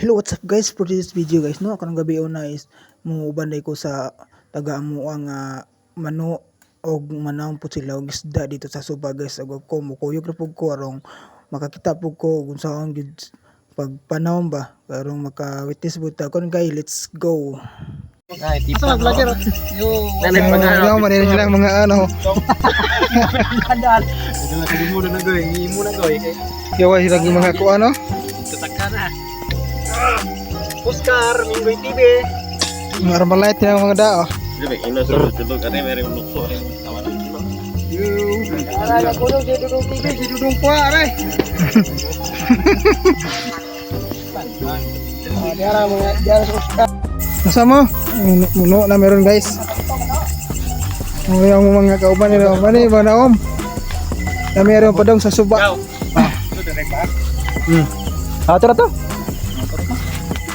Hello, what's up, guys? For this video, guys, no, karong gabi una is muuban ko sa taga amo ang mano og manawon pud sila og isda dito sa suba, guys. Ug ako mukuyog ra pud ko arong makakita pud ko ug unsaon gyud pagpanawon ba arong maka-witness pud ta. Kon guys, let's go. Ay, tipa. Asa vlogger? Yo. Yo, man sila mga ano. Imo na goy, imo na goy. Yawa sila mga kuan, no? Tataka na. Oscar, Minggoy TV. Mga armalite yung mga dao. Dili ino sa tulog ani meron lukso ani tawa na. Ara na kuno si Dudong TV, si Dudong Pua aray. Ah, diara mga diara sa Oscar. Nasa mo? Muno na meron, guys. Ang yung mga kauban nila, mani ba na om? Na meron pa dong sa suba. Ah, tara to.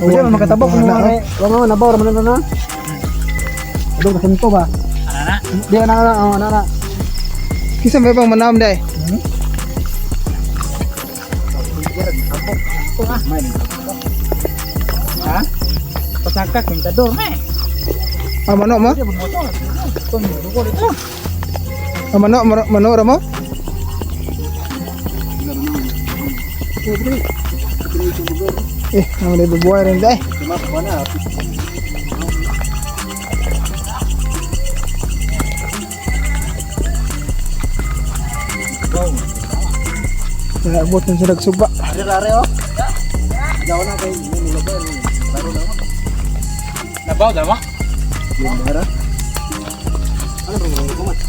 Uy, Uwan, makatabok mo na, mga wala na nabaw man na na. Adong kasinto ba? Ana na. Di ana na, oh, ana na. Kisa may pang manam day. Ha? Pasaka kwentador na eh. Ah, mano mo? Motor. Ko dito. Ah, mano mano, mano ra mo? Eh, naman ay bubuhay rin day. Naabot na sila suba. Are oh. Gaw na kay nilabay. Laro na mo. Nabaw da ba? Lindara. Ano ba mo man?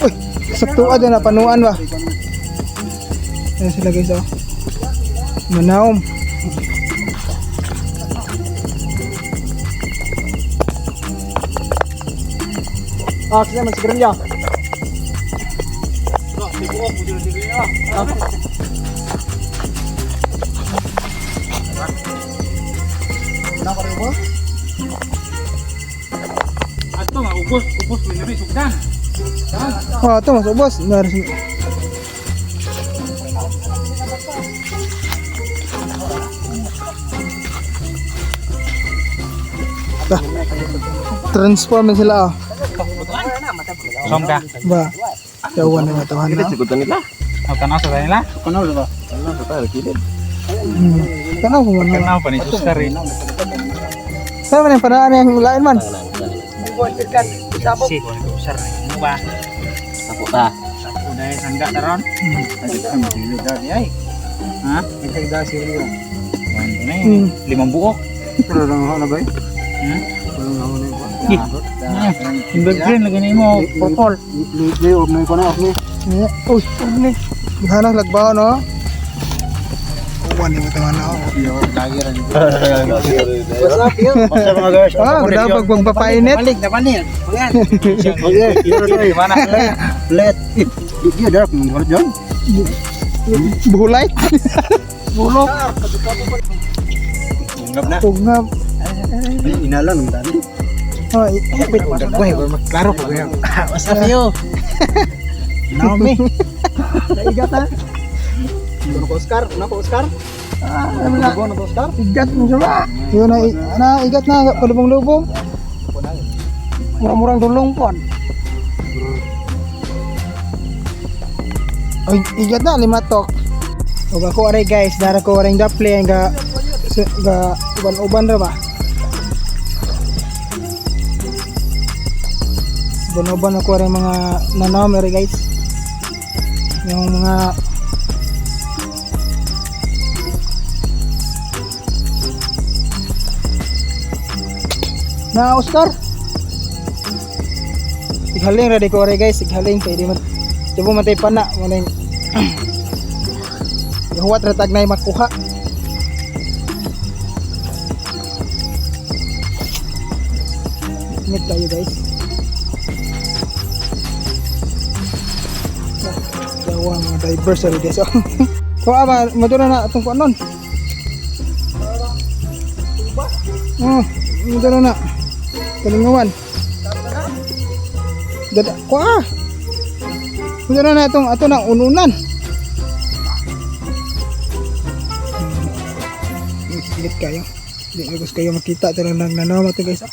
Uy, sa tuad na panuan ba? Ayan sila, guys, oh. Manaom. Ah, sige man siguro niya. Ato nga ubos, ubos may sugdan. Oh, ito mas ubos. Naris. Ah, transform na sila, oh. Songka. Ba. Yawan na matahan na. Siguro nila. Oh, tanaw sa nila? Tanaw ba? Ano sa tayo kilid. Tanaw ko man. Tanaw pa ni Oscar eh. Saan man yung panaan yung lain man? Si, Oscar. Ano ba? Ako ta. Uday sangga taron. Ay. Ha? Limang buok. Hmm? Ih. Green lagi ni mo purple. Yeah. Uy, ano ni? Hanap lagbaw, no? Uwan yung matahan na, oh. Mga guys. Ah, dapat magpapainit. Balik na panil. Gimana? Let. Dia dark menurut John. Buhulay. Bulok. Ungap na. Ugngab. Inalan ng dami. Oh, ipit. Klaro po kayo. What's up yo? Naomi. Naigat ha. Ano ko Oscar? Ano ko Oscar? Ah, ano na? Ano ko Oscar? Igat mo siya ba? Yun na, na, igat na, palubong-lubong. Murang-murang dulong pon. Ay, igat na, lima tok. Ug ako aray, guys, dara ko aray daple ang ga, ga uban-uban ra ba? Uban-uban ako aray mga nanam aray, guys. Yung mga na Oscar. Ighaling ra di ko aray, guys, ighaling kay di man di mo matay pana mo na huwat ra tag nay makuha. Ingat tayo, guys. Dawa mga divers sorry, guys. Oh. Kuha ba mo na atong kuha nun. Oh, mo na. Kalingawan. Dada, kuha. Mo na itong ato na ununan. Init kayo. Di lagos kayo makita pero nang nanaw ito, guys, ah.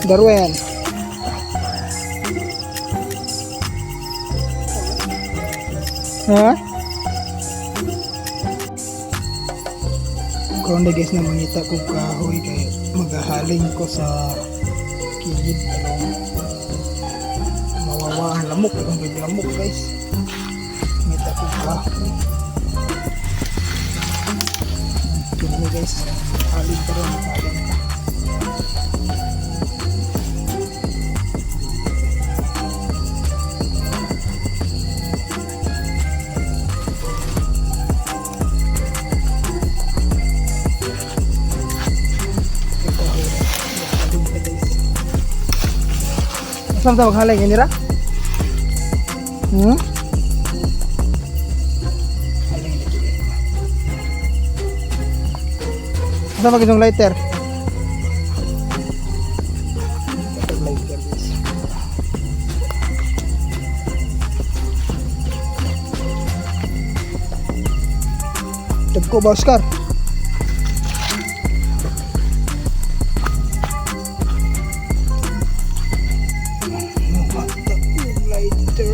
Darwin. Ha? Karon na, guys, na mangita ko kahoy kay magahaling ko sa kilid ano mawawa ang lamok ang lamok, guys. Mangita ko kahoy. Kini, guys, halin pa ron, halin pa. Kahoy ra. Halin pa, guys. Saan ta maghalin ini ra? Halin na jud. Asa ba kitong lighter? Ito lighter, guys. Tagko ba, Oscar? Lighter.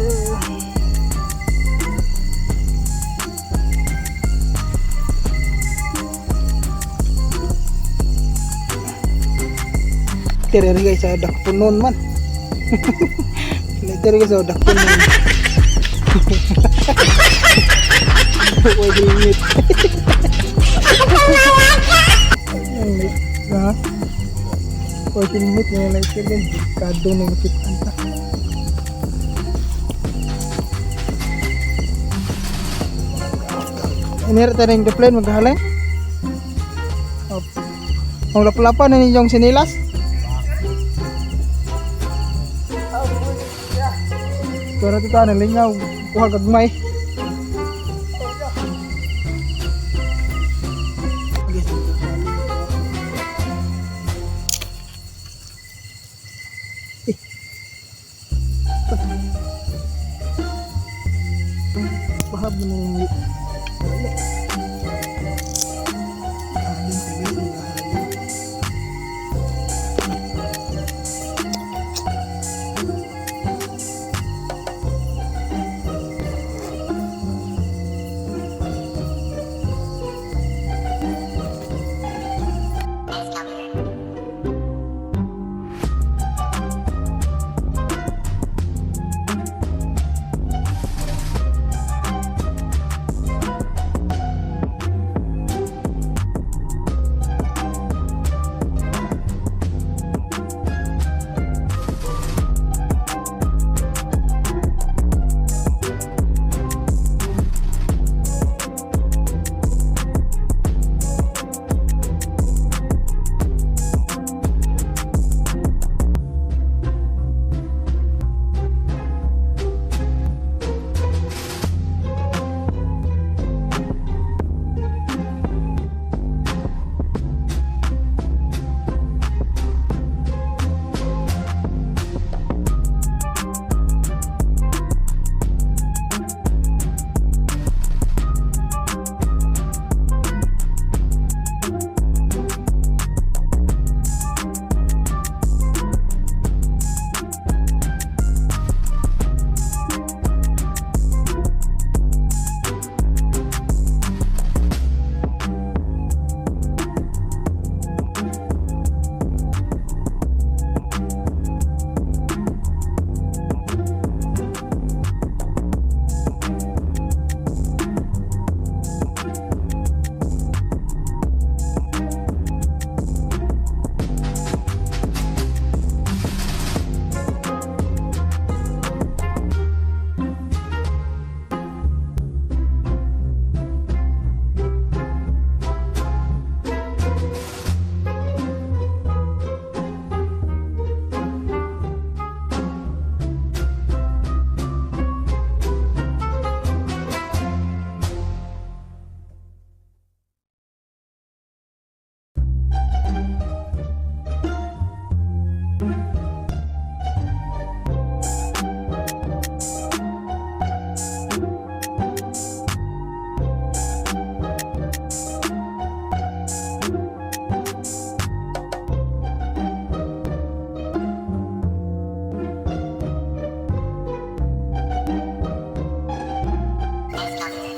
Lighter rin, guys, sa dakpunon man. Lighter, guys, sa dakpunon. Uy, limit. Ha? Uy, limit na yung lighter, guys. Kado na makitaan ta. Inherit na rin yung plane, maghahalin. Oh. Ang laplapa na ninyong sinilas. Pero ito tayo, nalingaw. Kuha gagmay. Eh. Bahab mo na yung. Wala. Halin, halin, halin.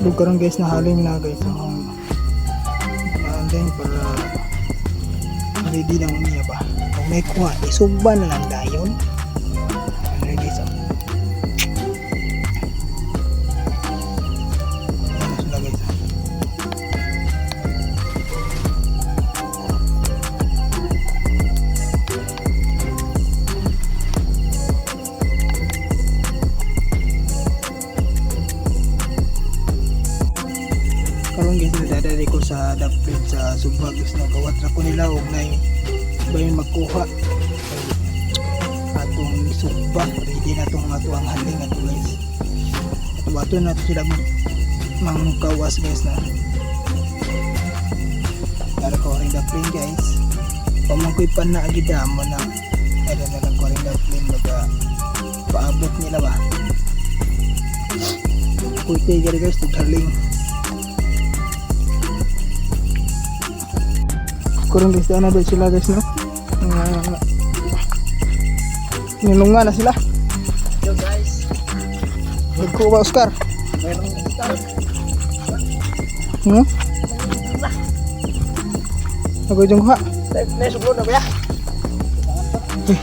Ug karon guys, nahaling na guys ang nahaling para ready na niya ba. Kung may kuha, isugba na lang dayon. Ano guys, oh. Ayan na sila guys, oh. Karon guys, nadadali ko sa dapit sa Suba guys, no, gawat ra ko nila og nay bayon magkuha atong isugba. Ready na tong ato ang haling ato guys. Ato ato na to sila mangkawas guys na para ko rin dapit guys. Pamangkoy pa na agida mo na ay na lang ko rin dapit maga paabot nila ba. Kuy guys, taghaling. Kurang guys, na ba sila guys, no? Nga nilunga na sila. Yo guys. Nagkuha ba, Oscar? Mayroong star. Ako yung kuha. May suglo na ba ya? Eh,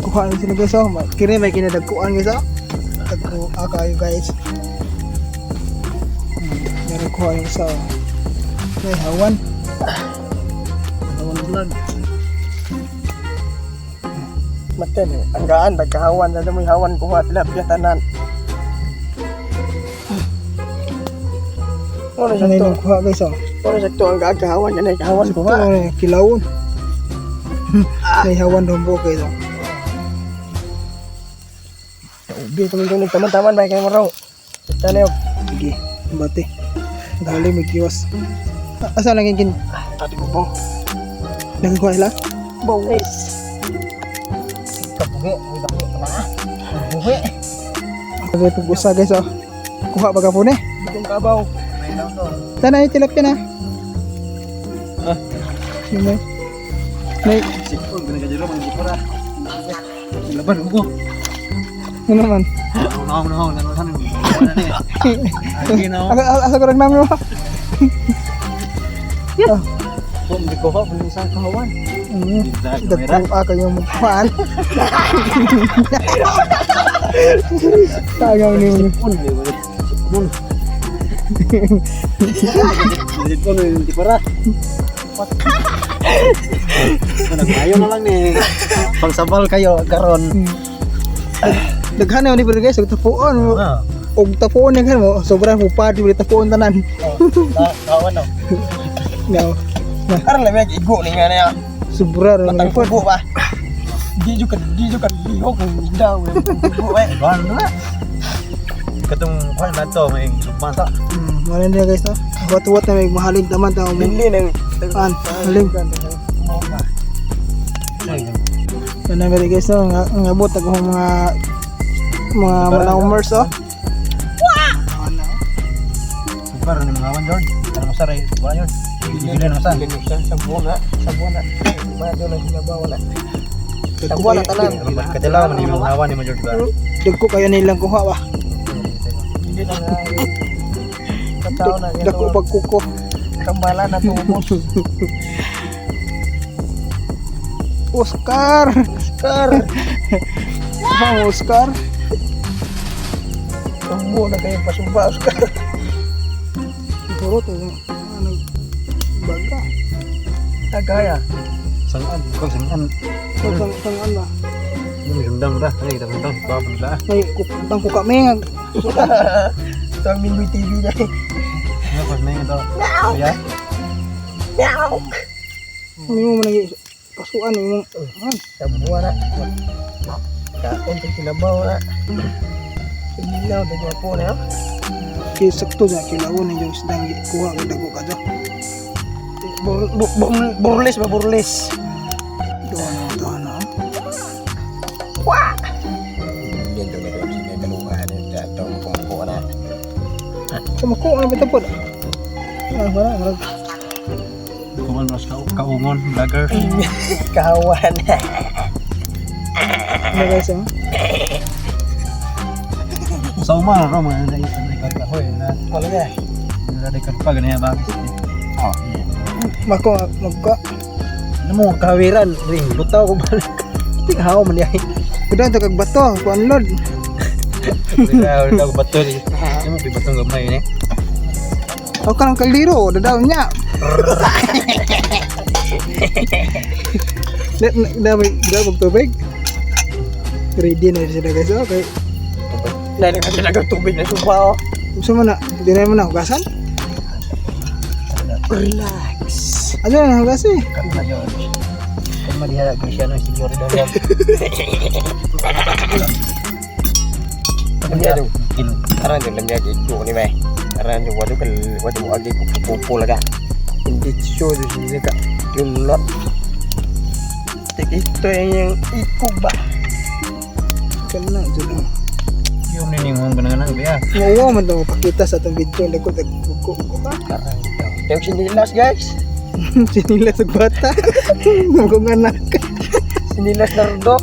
kuha na sila guys, oh. Kini may kinadagkuan guys, oh. Dagkuha kayo guys. Meron kuha yung isa, oh. May hawan. Hawan vlog. Maten, ang gaan, nagkahawan na mo hawan kuha tilapia tanan. Ano Ano sakto? yung kuha guys, oh. Ano sakto ang gaan kahawan yan ay kahawan Sakto, kuha. ano, kilawon. May hawan dumbo guys, oh. Ubi kami kung taman-taman ba kayo mo raw. Tanaw. Sige, bate. Dali may kiwas. Ah, asa lang yung kin... Tati ko po. Nagkuha sila? Bawis. Kabuhi, uy dami na. Kabuhi. Kasi pag-usa guys, oh. Kuha ba ka po ni? Itong kabaw. Tana yung tilapia na. Ah. Yun na. May, Sipon, ginagajalo, mga sipon ah. Laban, ugo. ano naman? Naong, naong, naong, naong. Wala na eh. Ay, ginaw. Asa ko rin namin mo? Ah, Kung di ko pa, kung isang kahawan. Dagko kayo magkuhaan. Tagaw ni mo. Sipon, di ba? Sipon. Sipon, hindi para. Nagmayo na lang ni. Pagsabal kayo, karon. Daghan na ni pero guys, og tapuon. Ah. Og tapuon daghan mo, sobrang hupad di tapuon tanan. Kahawan no. No. Aron lang may igo ni nga niya. Sobra ra Matang ni pugo ba. Di jud ka lihok ng isda we. Pugo eh. Iban na. Katong kuan na to, may sugman ta. Wala na guys no. Buhat-buhat na may mahalin taman ta mo. Bili nang An, haling. Yan na meron guys no, nga abot ako mga mga oh. Wah! Super ni mga awan George. Ano mo sa ray? Wala yun. Bili na sa. Sa buwan na, sa buwan na. Ba doon ang sinabaw na. Sa buwan na tanan. Katilaw man ni mga awan ni mo George ba. Dagko kayo nilang kuha ba. Hindi na nga. Katao na Dagko pagkuko. Kambala na tumos. Oscar! Oscar. Kuha mo, Oscar. Tumbo na kayo pasumba Oscar. Siguro to ano baga. Tagaya. Sangan, kung sangan. So, sang ano. Yung sundang ra, ay kita sundang ba pud la. May kutang kuka may nga. Ito ang Minggoy TV niya. Ano pas may ito. Ya. Meow. Hindi mo man nagi pasuan mo. An. Sa buwan na. Kaon sa sinabaw na. Sinilaw, dagwa po na. Kay sakto na kilawon ni yung isdang kuha kay dagko ka do. Burles ba burles? Doon na doon na. Yan doon na doon. Sinagaluhan. Ito ang kumukuha na. Kumako ano ba tapod? Ah, wala, wala. Kuman mas ka kaungon vlogger. Kahawan. Ano guys, oh? Sa uma ro mga na isa na kahoy na. Wala na. Na ka pa ganyan ba? Oh. Mako magka. Ano mo kawiran ring lutaw ko ba? Tinghaw man yahay. Kudan ta kag bato, kuan lod. Ikaw ikaw bato. Ano mo batong gamay ni? O kanang kaldero, dadaw niya. Na na na na tubig. Ready na sila guys. Okay. Dahil ka talaga tubig na suba oh. Gusto mo na, di na mo na hugasan? Relax. Ano na hugas eh? Kalma George. Kalma diha Cristiano Signore daw. Lamya Aran tu lamya ke ku ni mai. Aran tu wadu kal wadu agi ku ku ku laga. Hindi show tu sini ka. Jumlah. Ito yang iku ba. Kalma na, dyan na. Yung ni mong ganang ba? Mawa man daw pakita sa atong video likod nagkuko ko ka. Aran tu. Tengok sinilas guys. Sinila sa bata. Mugong anak. Sinilas nardo.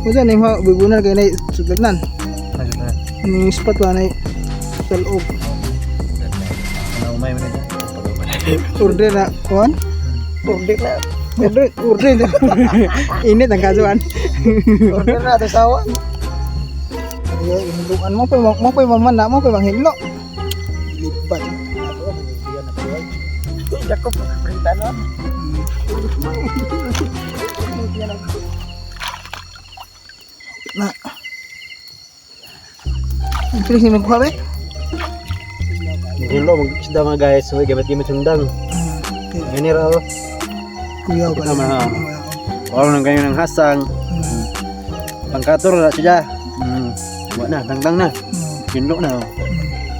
Unsa na yung bubunan kay nay sudlanan. Yung spot ba nay sa loob. Ano umay man ito? Order na kuan? Order na. Order, order. Init ang kasuan. Order na ato sawa. Ayo, hinluan mo pa mo pa mamana mo pa manghilo. Lipat. Jacob perintah no. Na. Ang pilis ni magkuha be? Hilo mag isda mga guys, so gamit-gamit sundang. Gani ra oh. Kuya ka Tama, ha. Wala nang kayo ng hasang. Pangkator na sila. Wa na, tangtang na. Hilo na. Oh.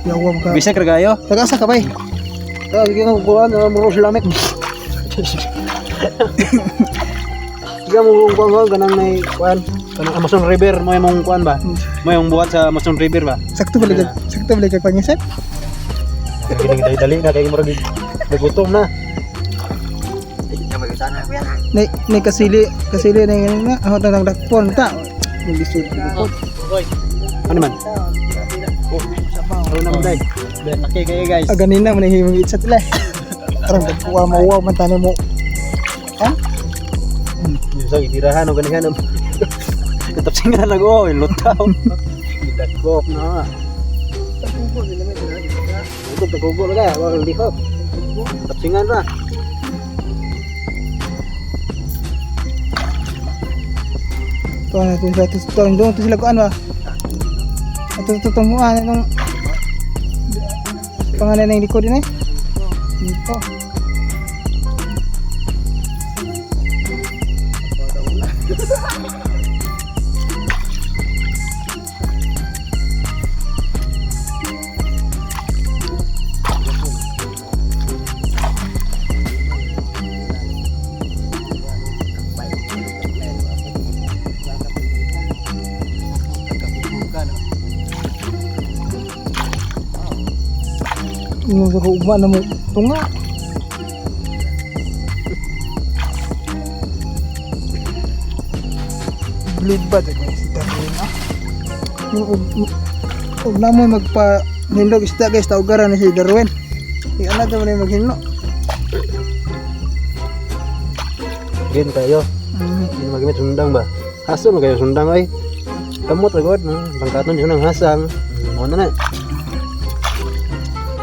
Yawa mo ka. Bisek ra kayo. Taga-asa ka bay? Ah, bigyan ko kuan, mo lamik. Siga mo kung kuan ganang nay kuan, kanang Amazon River mo imong kuan ba? Mo yung buhat sa Amazon River ba? Sakto balik sakto balik kag pangisip. Gini dali na kay murag nagutom na. Nay nay kasili kasili na ngani na ako nang dakpon ta. Maglisod ko. Ano man? Ano naman day? Laki kayo guys. Ah, ganina man himong itsa tila. Aron dagkuha mauwaw man tani mo. Ha? Yung sa itirahan o ganihan. Katapsingan na go, lutaw. Gidagkop na. Ito tagugo na kaya, wala lihok. Tapsingan ra. Ito na ito ito ito ito ito sila kuan ba? Ito ito ito mo ano itong pangalan ng likod din eh. Ito. Yung sa ugma na mo tunga. Bleed ba ito guys? Ito ah. Yung ug na mo magpa hinlog isda guys, tawgaran na si Darwin. Yung anak naman yung maghinlo. Gen kayo. Hindi magamit sundang ba? Haso mo kayo sundang ay. Kamot ra god, pangkaton siya ng hasang. Mo na na.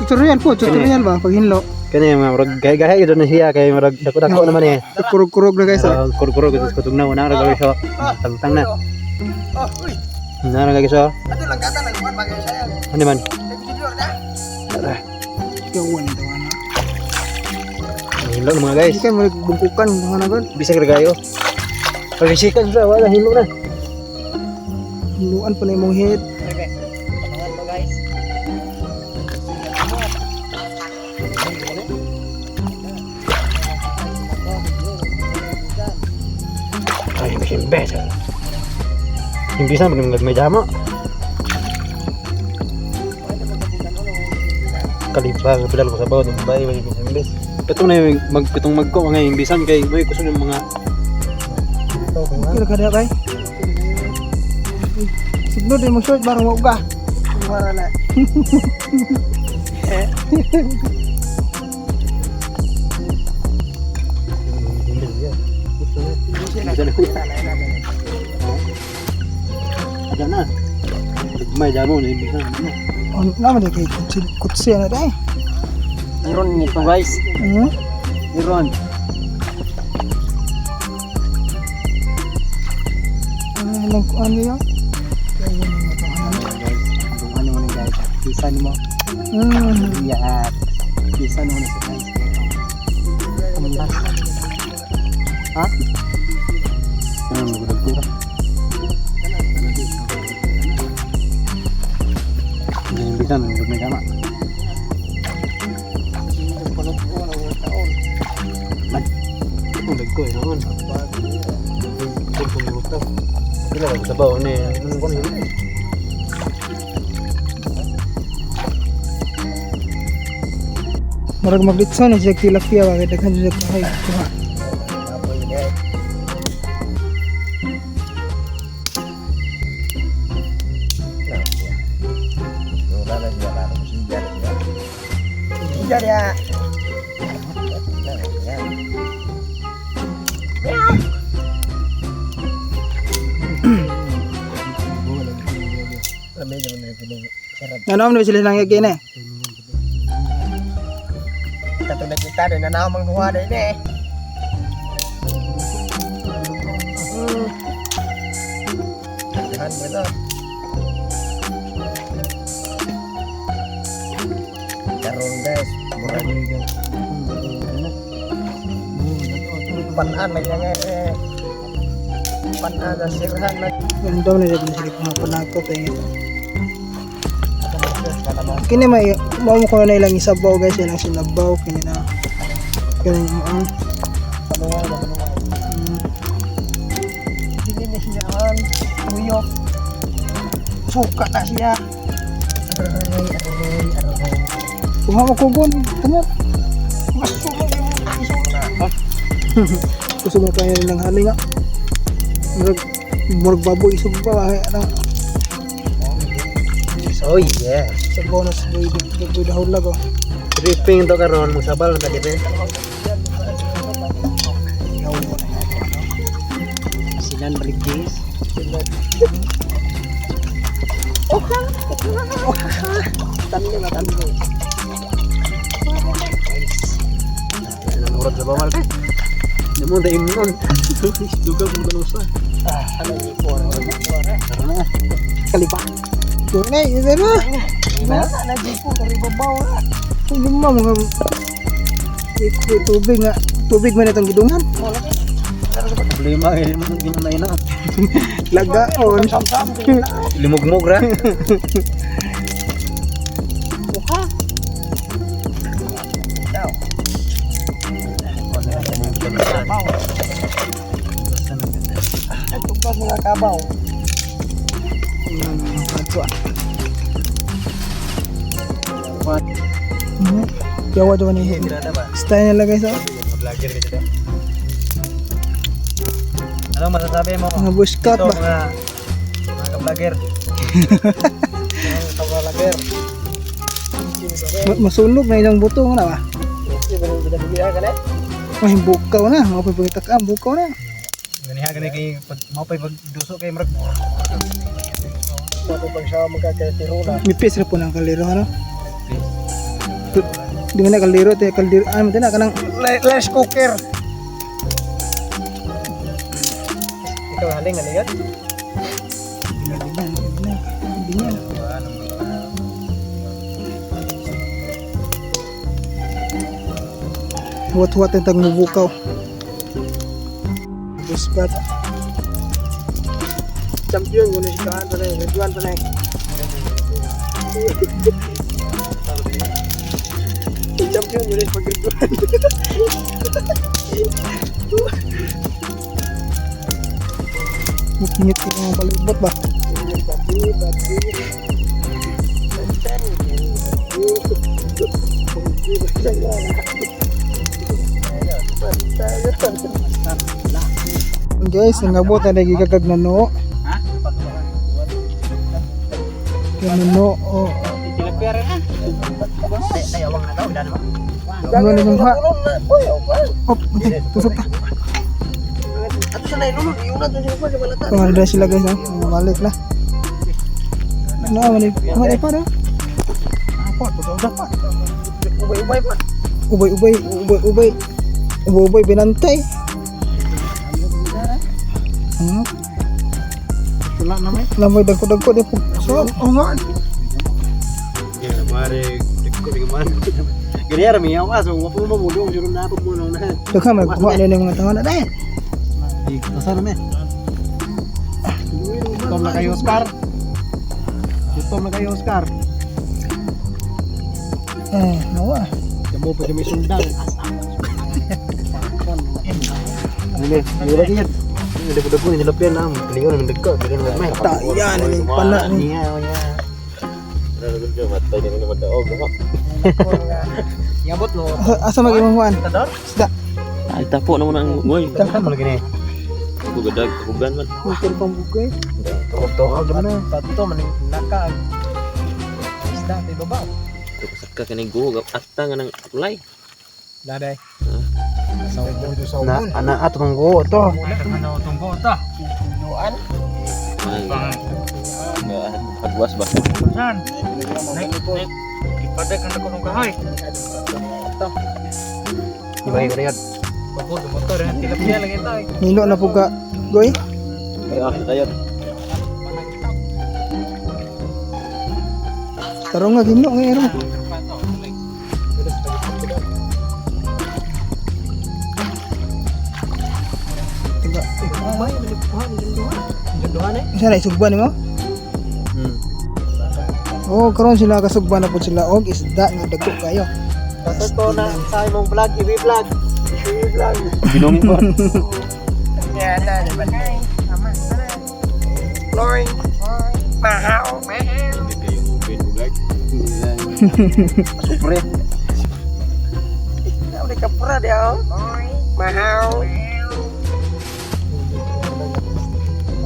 Tutorial po, tutorial ba? Pag hinlo. Kani mga murag gahay-gahay gid na siya kay murag dako-dako naman eh. Kurog-kurog na guys. Ah. Kurog-kurog gid sa tugnaw na ra gawin siya. Tangtang na. Na ra gawin siya. Ato lang kata lang kuan bagay sayang. Ano man? Na. Yawan ito ano. Hilo na mga guys. Hindi kayo magbungkukan mga na god. Bisag ra kayo. Pagisikan siya, wala hilo na. Hinluan pa na imong head. Abangan mo guys. Ay, imbes. Imbis na mag may jama. Kalipa, kapidal ko sa bawat ng babae, may imbis. Ito na yung mag, itong magko, mga imbisan kay may kuso ng mga Kira kada kay. Signo din mo short barang mauga. Wala na. Ada na. May damo na ibisan. On naman di kay kutsi kutsi na dai. Iron nito, guys. Iron. Ano lang kuan niya? Kaya yun ang itong ano. Guys, ano mo na, guys. Kisan mo. Yeah. Kisan mo na sa guys. Amandas. Ha? Ano magdagko ka? Ibisan may dama. Ang dagko eh noon. Pila ka sabaw ni ano ko ni. Murag maglitson ni siya tilapia ba kay daghan siya kahay kuha. Ano man sila nang yagin eh. Katulad kita din na namang nuha din eh. Daghan mo ito. Karon, guys, murag panan na nga eh. Panan na sirhan na. Ganun daw na rin sila mga panakot eh. Kini may mao mo ko na ilang isabaw, guys, ilang sinabaw kini na. Kini ang Panuway na panuway. Dili na siya ang tuyok. Suka na siya. Aray, aray, aray. Kuha mo kugon, tama. Masunog yung isunog na. Gusto mo tayo ng haling nga. Murag murag baboy isugba ba kaya nang Oh yeah. sa bonus boy boy dahon lago. Tripping to karon magsabal na ta dito. Sinan balik, guys. Tanlo na tanlo. Ano oras sa bawal kay? Di mo da imnon. Duga mo kanusa. Ah, ano yung kuha? Tara na. Kalipa. Yun na, yun na. Na, na jipo kari babaw na. Yung mga tubig nga. Tubig man itong gidungan. Problema eh mo ginanay na. Lagaon. Sam-sam. Limugmog ra. Buka. Daw. Kabaw. Ay, tugtog mga kabaw. Yung mga kadto ah. Yawa daw ni style nila, guys, oh. Vlogger ka dito. Ano masasabi mo? Mga bush cut Dito, ba? mga ka-vlogger. Mga kabalagger. Masunog na ilang buto nga na ba? Kasi binibigyan ka na. Ay, bukaw na. Mga pagpagitakaan, bukaw na. Ganiha gani kay pag mao pay pagduso kay murag Bago pag siya magkakatirula. Mipis ra po ng kaldero, ano? Di man na kaldero, te kaldero. Ano man na kanang Rice cooker. Ikaw haling ano yan? Ganyan, ganyan, ganyan. Huwat-huwat yung tagmubukaw. Buskat. Champion ko na si Kaan pa na eh. Ridwan pa na eh. Champion yun eh pag Ridwan. Mukingit yung mga palibot ba? Bati, bati. Guys, nangabot na lagi kagag nano. Nanuo. Oh. Tilapia rin ah. Ano na yung ha? Oh, okay, tusok ta. Kung ano sila guys, oh. Balik lah. Ano, mali, mali pa dah. Apa to dapat. Ubay-ubay pa. Ubay, ubay, ubay, ubay. Ubay, ubay, binantay. Wala na may. Lamoy dagko-dagko di po. So, Oh nga. Ya, mare, dagko di man. Gani ra miyaw aso, wa po mo mulong juro na po mo nang na. daghan magkuha na ng mga tao na dahil. Asa na me? Gutom na kayo, Oscar. Gutom na kayo, Oscar. Eh, nawa. Damo pa may sundang. Ini, ini lagi yan. Ini dagko ni nilapyan na, kaliyo na dagko, dili na may. Tayan ni pana ni. Niya, niya. Matay na naman daog. Yabot no. Asa mag imong huan? Tador? Isda. Ay, tapo na muna ang goy. Kan mo lagi ni. Kugadag, kugan man. Mikir pang bugay. Tuhog-tuhog naman na. Pato man naka. Isda may babaw. Tukasak ka kaning guhog. Atta nga ng ulay. Daday. Na ana ato tong go to. Ano tunggo ta? Agwas ba? San? Nek, nek. Ipadak ang dako ng kahoy. Iba yung riyad. Babo, motor ang tilapia lang ito. Nilo na po ka. Goy. Ay, ah, tayo. Tarong nga gino nga ero. Tiga. Isa na isugba nimo? Oh, karon sila kasugba na po sila og isda nga dagko kayo. Ito na sa imong vlog, ibi-vlog. Ibi-vlog. Ginom pa. Hindi kayo ubin, bugay. Supre.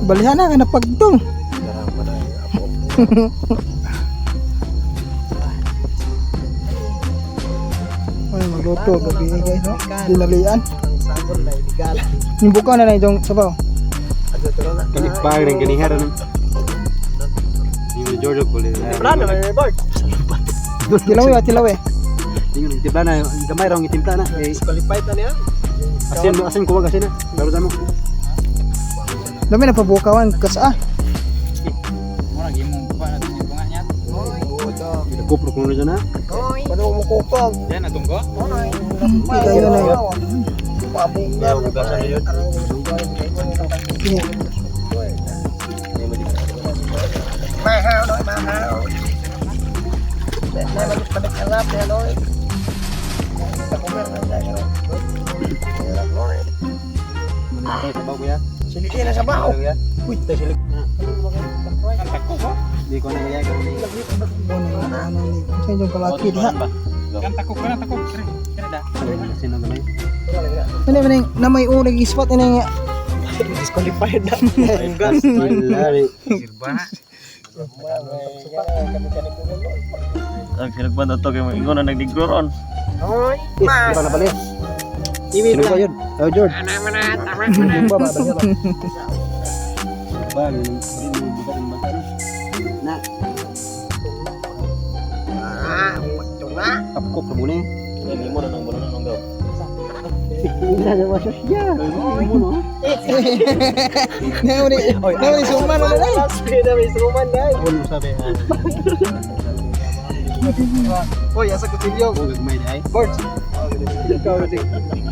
Balihan na nga napagtong. Ay, magluto gabi eh, guys, no? Dinalian. Ang sabon na illegal. Yung buka na na itong sabaw. Kani pag rin kani haran. Ni Giorgio ko le. Plano may board. Tilaw eh, tilaw eh. Ingon timpla na, gamay ra ang timpla na. Eh, Qualified na niya. asin asin kuwag asin na. Laro mo. Dami na pabukawan kas ah. Mura gimong pa na tinyo bunga niya. Kupro kuno na. Paano mo kukog? Yan atong ko. Hindi kayo na yun. Ya, bugasan na yun. Kini. Manay sabaw kuya. Siliki na sabaw. Kuya. Uy, tayo silik. Ang takko ko. Di ko na kuya kani. Ano ni? Sa inyong kalaki diha. Ang takko ka na takko. Kire, kire da. Asin na gamay. Ano man ning na may ulig ispat ini nga. Disqualified na. Lari. Silba na. Ang sinagban na to kay mga ingon na nagdigro ron. Eh, di pa na pala. Sino ba yun? Oh, George. Ba, ba, ba, ba. Ba, di mo bukat ang bata. Na. Kapkok na muna eh. Ay, mo na nang bulan nang gaw. Hindi na siya siya. Mo no. Ngayon ni, ngayon ni suman na na. Ako mo sabi. Hoy, asa kutsilyo? Ako gagmay di ay. Board. Ikaw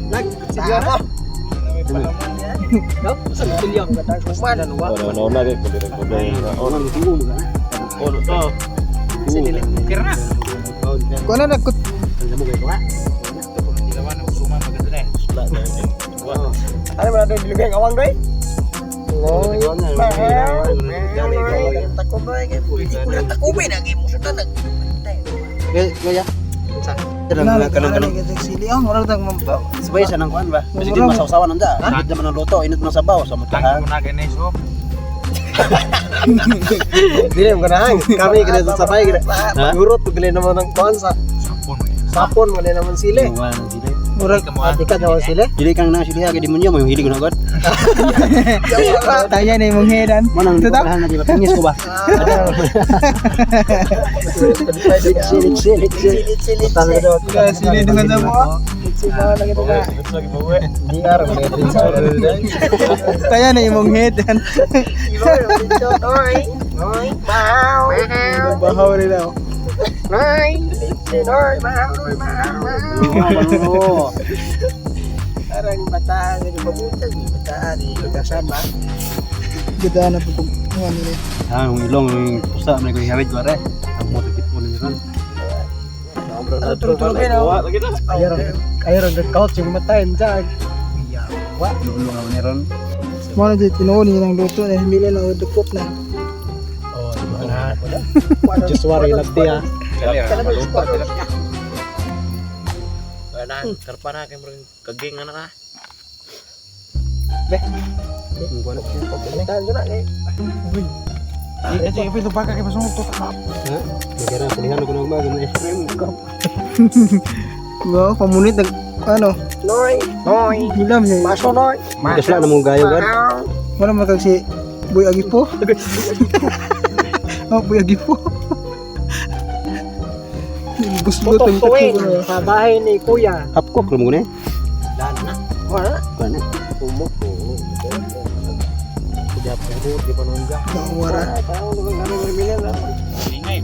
Nag kutsilyo ka. No? Asa kutsilyo? Man. Wala na na kay kundi rin kundi. Ako nang tuo mo ka. Ono to. Sino Kira na. Kuno na kut Mo kay ko. Ano ba natin dilugay ang awang doy? Kuya. Kanang kanang kanang Sili ah, murag tag sabay sa nang kuan ba. Kasi di masawsawan nanda. Init naman ang luto, init man ang sabaw sa mata. Ang muna gani so. Dili mo ganahan. Kami gani sa sabay gani. Gurot ko gali naman ang kuan sa Sapon. sapon mo naman sili. Wala nang sili. Murag Ati ka naman sili. Dili kang nang sili kay demonyo mo yung hilig na god. Taya na imong hedan. Mo nang Tutaw? kuan na di ba pingis ko ba. Sili sili sili. Sili. Sili dengan sa mo. DR mo Taya na imong hedan. Bahaw rin daw. Oo. Parang bataan nga mabutag bataan ikasan ba. Ganda na po kung ano nila. Ah, yung ilong yung pusa man ko hawid ko re. Ang mo tikit mo ni ron. Tulog-tulog na. Ayaw ayaw ang couch yung matay dyan. Wa, lulo nga ni ron. Mo na dito tinuod nilang luto na mila na dukot na. Oh, Just worry lagti ah. Malupa sila. Wala, karpa na kay murag kaging na ka. Ang kuan. Ay, ay, baka kay pasungog to. Ha? Nagara pulihan ko nang bago na ice cream. Wow, pamunit nag ano, Noy, noy. hilam siya. Maso noy. Kasla na mong gayo god. Wala man kag si Boy Agipo. Oh, Boy Agipo. Busgot ang Tutuin tatlo. sa bahay ni Kuya. Hapkok mo ni. Wala. Kuan na. Kumok ko. Di pa nun ka. Wara. Tao naman kami mamili na. Lingay.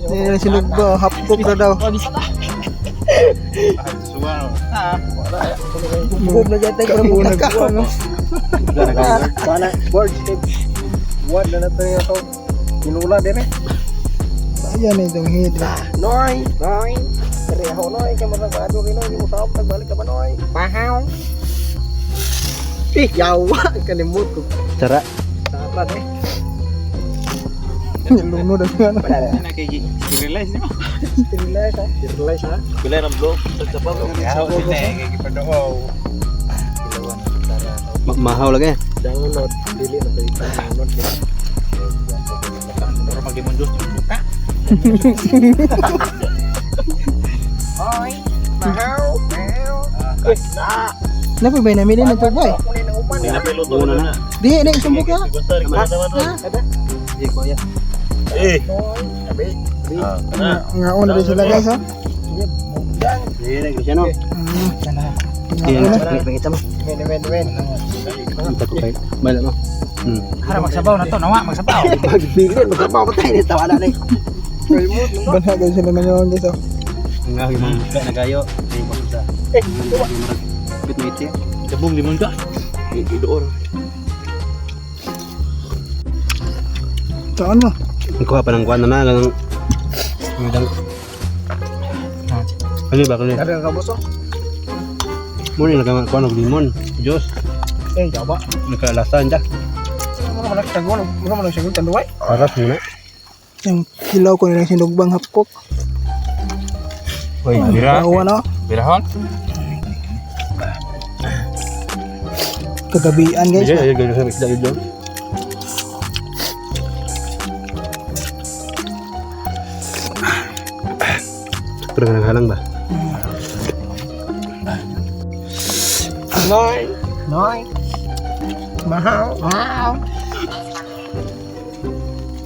Yan si Lugba, hapkok na daw. Suwa. Bukog na dyan tayo. Unag no? Wala board step. Wala na to yung to. Inula din eh. Ayan na itong head. Noy, noy. Reho noy kay mo nagado kay noy mo saop nagbalik ka ba noy. Bahaw. Eh, yawa kalimot ko. Tara. Dapat eh. Lunod ang ano. Na kay realize ni mo. Relax ha. Relax ha. Bila ng blow sa sabaw. Yaw sila kay gipadoo. Mahaw lagi. Download dili na ba ito? Download dili. Pero magdemonyo ka. Oy, bahaw, bahaw. Napay ba namili na pagbay? Kunin ang upan. Hindi na piluto Una na. na. Di, di, sumbok na. Basta rin naman ron. Di ko ya. Eh. Noy, abi. Ah, kana. Nga una din sila guys, ha? Di na Cristiano. Nga una. Pakita mo. Men men men. Ang ko kay. Bala mo. Hara magsabaw na to, nawa magsabaw. Pagbilin magsabaw pa tayo ni tawa na ni. Banha guys sila na yun guys, oh. Ang aking mga musga na gayo. Ay ba sa. Eh, bit na iti. Sabong limon ka. Idoor. Saan mo? Ang kuha pa ng kuan na na lang. Ang Ano ba kani? Ada ka boso? Mo ni nagaman kuan og limon. Diyos, Eh, yawa. nakalasan ja. Mo man nagtago, mo man nagsagot tanduay. Paras mo na. Yung hilaw ko nila sinugbang hapkok. Hoy, bira. Bawa na. Birahon. Kagabian guys. Ay, ay, ay, sa isda yun. Pero nga naghalang ba? Noy, noy. Bahaw, bahaw.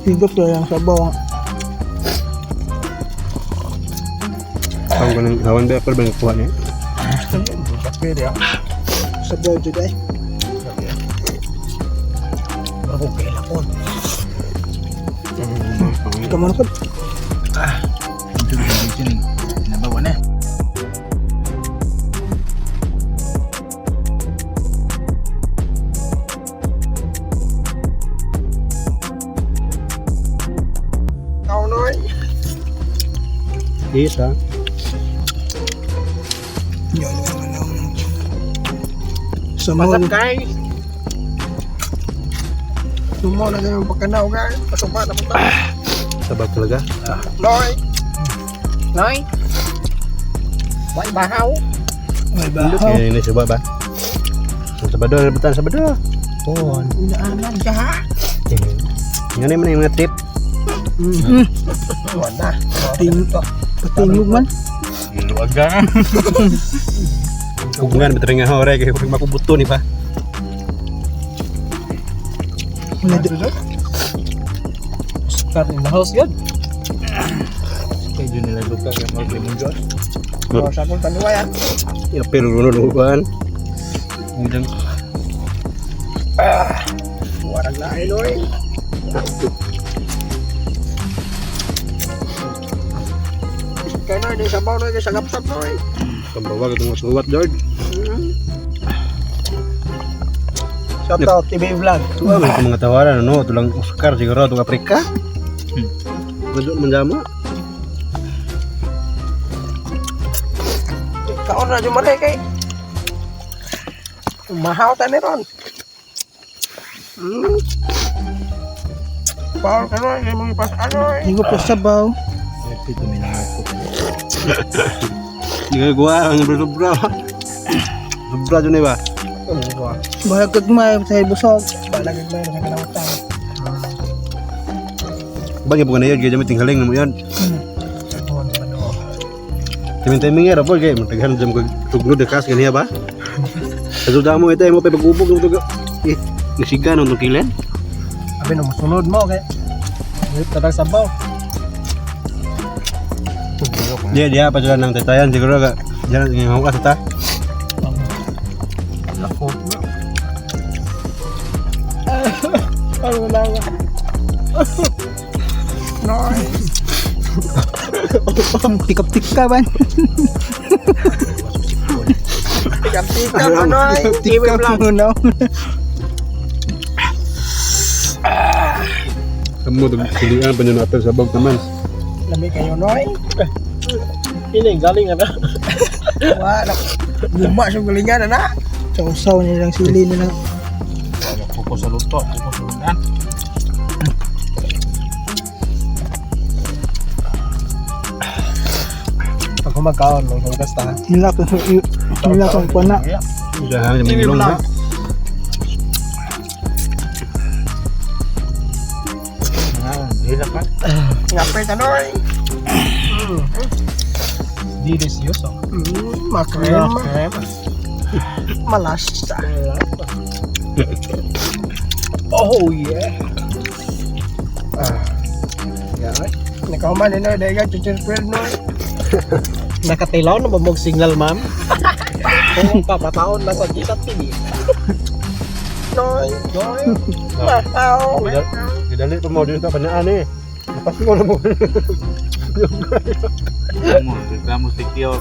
Higop na yung sabaw. Ang ganun, hawan ba? Pero ba nagkuha niya? Pwede ah. Sabaw dyan ay. Ako kailapon. Kamu na po. Nabawa na. Tao noy. Isa. Yun yung ano. What's Sumol. up guys? Sumo na kayo pagkanaw guys. Pasok na punta. Sabag talaga. Noy. Noy. Way bahaw. May bahaw. Kaya ini suba ba? Sa Sabado, rebutan Sabado. Oh, inaanan siya ha. Nga naman yung mga trip. Wala. Ting patingog man. Giluag ka. Ug nga bitri nga hore kay pag makubuto ni pa. Wala di- Oscar in the house yun. Kaya dyan nila luka kaya mag lemon juice. Oh, sa akong tanuwayan. Ya pero runo lugan. Udang Warag lain oy. Kaya noy, di sabaw noy, kay sagap-sap noy. Pambawag itong masuwat, George. Shout out, TV Vlog. Tuwa man itong mga tawaran, ano? Ito lang Oscar siguro, itong Afrika. Medyo manjama. Kaon na jumare kay. Mahaw ta ni ron. Paul ka noy, kay mong ipas ano eh. Tingog pa sabaw. Hindi ka gawa, ang sobra. Sobra dyan eh ba? Balag kagmay sa busog. Balagig may sa kalawatan. Bagay po ka na yun, kaya dyan tinghaling na mo yun. Timing-timing nga, rapol, kaya mataghan dyan kag tugnod na kas, ganiya ba? Sa suda mo ito, mo pa pag-ubog, mo ito, eh, nasiga nung itong kilid. Abi na musunod mo kay. Wait tarang sabaw. Dia, dia, pa sila ng tatayan, siguro ka, diyan, ngayon ka sa ta. Lako. Ano lang. Noy. Tikap-tikap man. Tikap-tikap noy. TV Tikap Vlog. mo no. Kamu, tulian pa nyo natin sa bag naman. Lami kayo noy. Ini galing ana. Wala. Guma sa galingan na. Sausaw nilang sili nilang Kuko sa luto, kuko sa lutan. Pag humagkaon mo hugas ta. nila ko nila kong pana. Usahan, may ilong ha. Hila ka. Ngapit na noy. Delicioso. Makrema. Crema. Malasa. Oh yeah. Yeah. Nakahuman ni noy, dahil ka chichir noy. Nakatilaw na ba mong signal, ma'am? Kung papataon na sa Gisa TV. Noy. Noy. Mahaw. Gidali pa mo din ito, panaan eh. Napas mo na mo. Mo, reklamo si Kyo.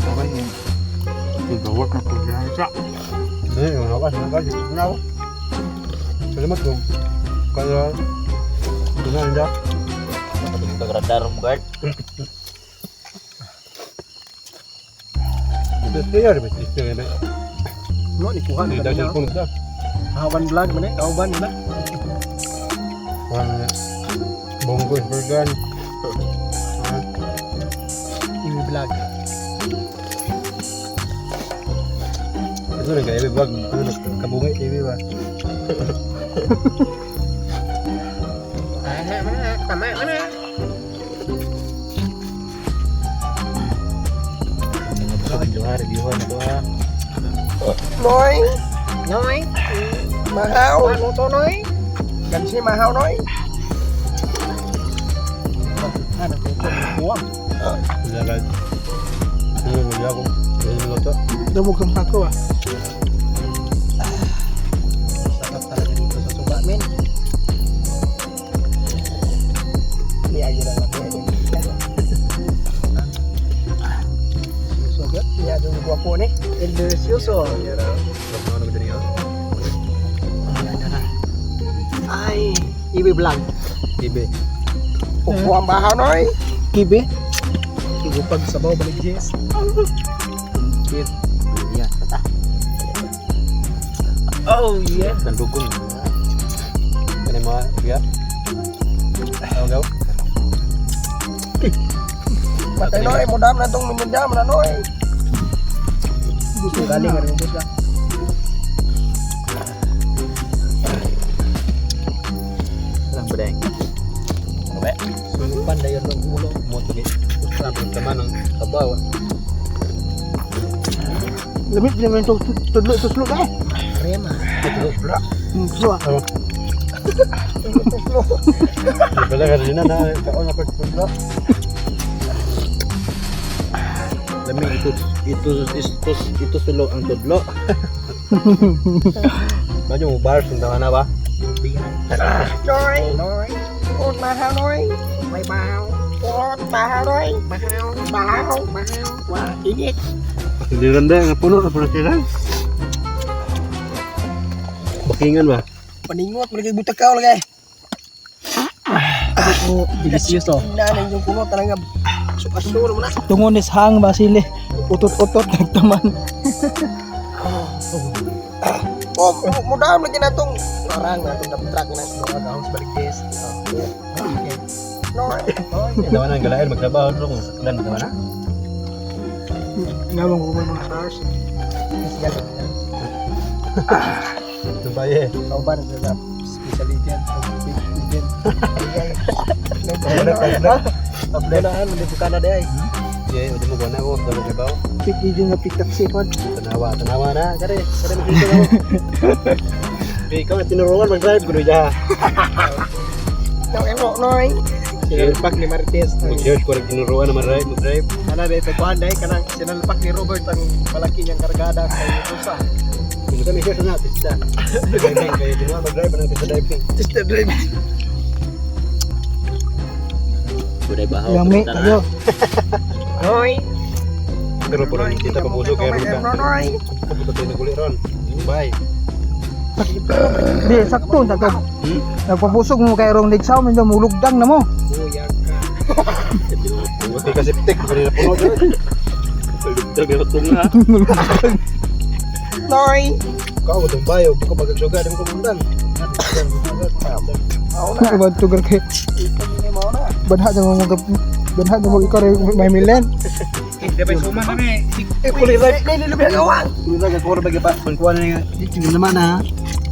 Sabay niya. Gawak na programsa. Eh, yung hawas, hawas, yung hawas. Salamat kung kaya ito na nila. Pagradar mo guard. Ito siya, ito siya, ito No, ni kuha siya. na Ito kanina. siya, Hawan vlog man eh, kauban nila. Bongo is burgan. TV vlog. Ito rin kaya, wag, ano, kabungi TV ba? Ana mana, tama mana. Noy. Noy. Mahaw. Ano to noy? Gansi mahaw noy. Ano ko kuha. Wala ka. Ano, wala ako. Wala mo ito. Dumog ang pako ah. Sarap talaga dito sa suba, men. Ni ayo lang natin. So good. Ni ayo gwapo ni. El delicioso. Ano ba din yun? Ay, TV vlog. TV. Upo ang bahaw noy. Kibe. Igupag sabaw balik Jess. Oh yeah. Tandukon. Ano yung mga, biya? Ano gaw? Patay noy, mudam na tong minudam na noy. Gusto galing nga rin lang. Lang ba? Sulupan dayon ng ulo. Mo to Gusto na naman ang sabaw. Lamit naman itong tudlo tuslo ka eh. Rema. Ito Tuslo ah. Wala ka rin na kaon na pagpudlo. Lami ito ito ito ito sulo ang tudlo. Medyo mo bars ang na ba? Noy. Noy. Ot mahaw noy. May bahaw. Ot bahaw noy. Bahaw. Bahaw. Bahaw. Wa init. Hindi randa ang puno na puno sila. Bakingan ba? Paningot mo lagi butakaw lagi. Delicioso. Nanay yung kuno talaga. Sukasur mo na. Tungon is hang basili. Utot-utot nagtaman. Oh, mudam lagi na tong arang na tong truck na. Mga kaon sa baligtes. Noy. Noy. Dawa na ang galain magtrabaho dro kung saklan dawa na. Nga bang kukuha mga stars. Tumbaye. Kauban sa special agent. Big agent. Tablenahan, hindi ko na day. Yeah, udah mo gana ko sa trabaho. Pick video nga pick taxi pod. Tanawa, tanawa na. Kare, kare magkita ko. Eh, ikaw na tinuruan mag-drive kuno ja. Noy, mo noy. Sinalpak ni Martes. Mag-search ko rin tinuruan na mag-drive, mag-drive. Kana day tagkuhan day kanang sinalpak ni Robert ang malaki niyang kargada kay Rosa. Kung kami search na tista. Driving kay tinuruan mag-drive anang tista driving. Test drive. Buday bahaw. Lami tayo. Noy. Pero puro kita pabuso kay ron ka. Noy. Pabuto tayo naguli ron. Bye. Di sakto nagka. Nagpabusog mo kay rong ligsaw medyo mulugdang na mo. Buyag ka. Buti kasi pitik kanina puno dyan. Lugdag na tunga. Noy. Kau mo tumbayo, di ko magagsuga, di mo ko mundan. Mao na. Ibang tugar kay Mao na. banha na mo banha na mo ikaw may milen. Di ba suma na ni? Eh, kuli right. Dili lubi ang awang. Kung na gagawin ba pa, pangkuha na nga. Dito naman ha.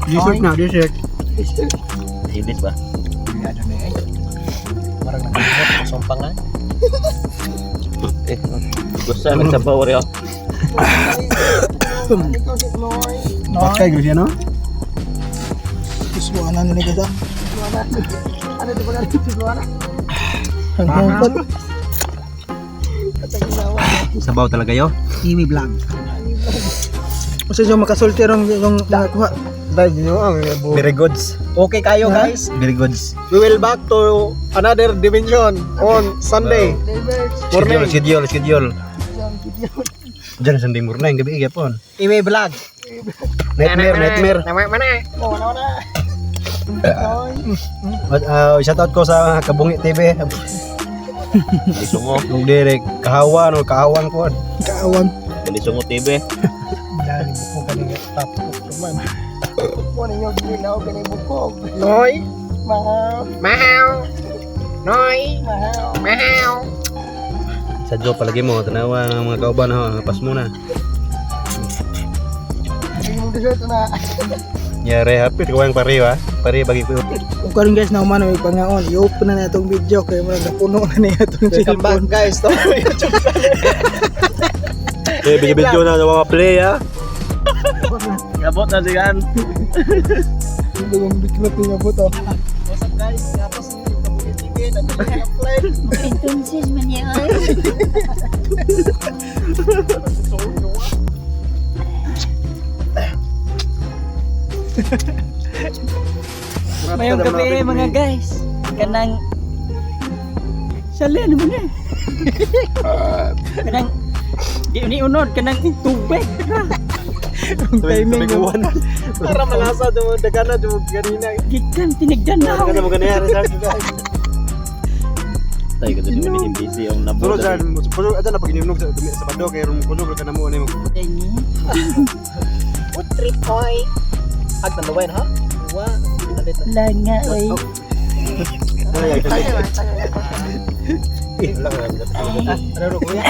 Dessert na, dessert. Hibis ba? Ano na eh. Marang nakalimot sa sumpangan. Eh, gusto na sa bawr yo. Noy. Patay gud siya no? Tuslo na nila kita. Ano di ba na tuslo na? Ang hungkot. Sabaw talaga yo. Kiwi vlog. Kasi yung makasulti rong yung nakakuha. Very goods. Okay kayo guys. Very goods. We will back to another dimension on Sunday. Schedule, schedule, schedule. Diyan Sunday morning gabi gyapon. Ime vlog. Nightmare, nightmare. Nama mana? Oh, mana mana. But, shout out ko sa Kabungi TV. Balisungo. Nung direk kahawan o kahawan ko. Kaawan. Balisungo TV. Dali mo ko kaning top man. Mo ninyo ginaw kini bukog. Noy. Mahaw. Mahaw. Noy. Mahaw. Mahaw. Sa Joe palagi mo tanawa ang mga kauban ha, pas muna. Hindi mo dessert na. Yare hapit ko ang pare ba. Pare bagi ko. Kung karon guys na human may pangaon, i-open na na itong video kay mo napuno na niya itong Welcome back cellphone. guys to my YouTube channel. Eh video-video na sa mga play ha. Gabot na siyan. Hindi yung biklat niya po to. What's up guys? Tapos yung Kabungi TV nag-upload. Entonces mañana. Mayong gabi mga guys. Kanang Sali naman eh. Kanang di ni unod kanang tubig. Ang timing mo. Para malasa do dagana do ganina. Gikan tinigdan na. Ano mo ganyan sir? Tay ko dito ni MBC ang nabot. Sulod sir, sulod ato na pag-inimnog sa Sabado kay ron kusog ka na mo ani mag. Food trip oy. Ag tanduwain ha? Wa. Langa oy. Ay, ay, ay. Eh, wala ka. Ano kuya?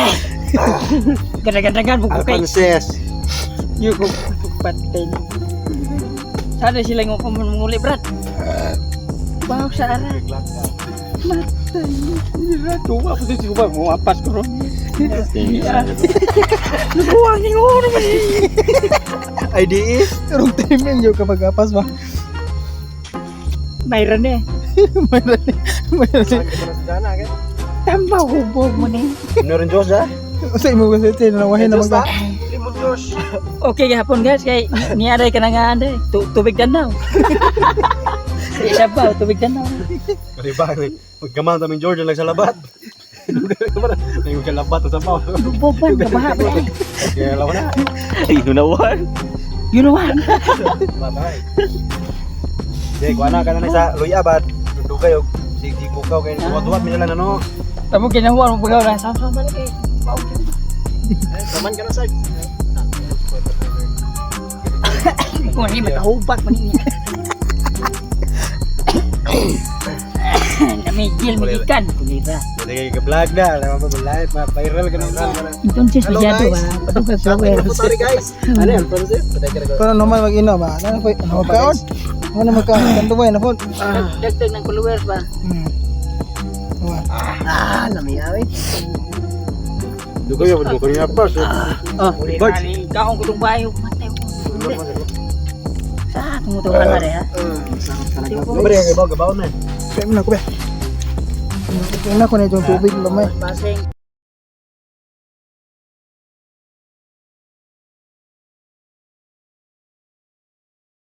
Gadagan-dagan mo ko kay. Alphonses. Yung ko patay. Sana sila ng kumunguli, Brad. Wow, sa ara. Matay. Tuwa ko sa tuwa mo apas ko ron. Nabuwang ni oro man. IDE. Karong timing yo kapag apas ba. Mayroon eh. Mayroon. Mayroon. Tamba hubog mo ni. Meron Diyos ah. Usa imo ba sa nawahin naman ka. Limon Diyos. Okay gihapon guys kay niaray ka na nga ande. Tubig danaw. Di siya ba tubig danaw. Kasi ba, magkamang taming George lang sa labat. May sa labat sa sabaw. Luboban kabaha ba eh. Kaya lawa na. Yunawan. You know what? Matay. Di, kuha na ka na sa luya ba? Dugay og sig bukaw kay duwa-duwa mi na lang ano. Tamo ginawa mo pagaw na sama-sama na kay. Taman ka na sa. Kung hindi makahubak man niya. Namigil, migikan. Kulira. Dili kay ka vlog na, alam mo ba live, ma viral ka na. Entonces, Hello, masyado guys. ba? Padugag flower. Sorry guys. Ano yan, Francis? Patay ka na. Pero normal mag-inom ba? Ano po? Ano magkaon? Ano magkaon? Kanduway na po. Dagdag ng followers ba? Wa. Ah, lamiya eh. Dugay mo kanya pa. Oh, kaong kutong bayo. Matay ko. Sa tumutukan na rin ha. Bre, gabaw gabaw na. Kaya mo na ko ba? Kaya na ko na itong tubig lamay. Basing.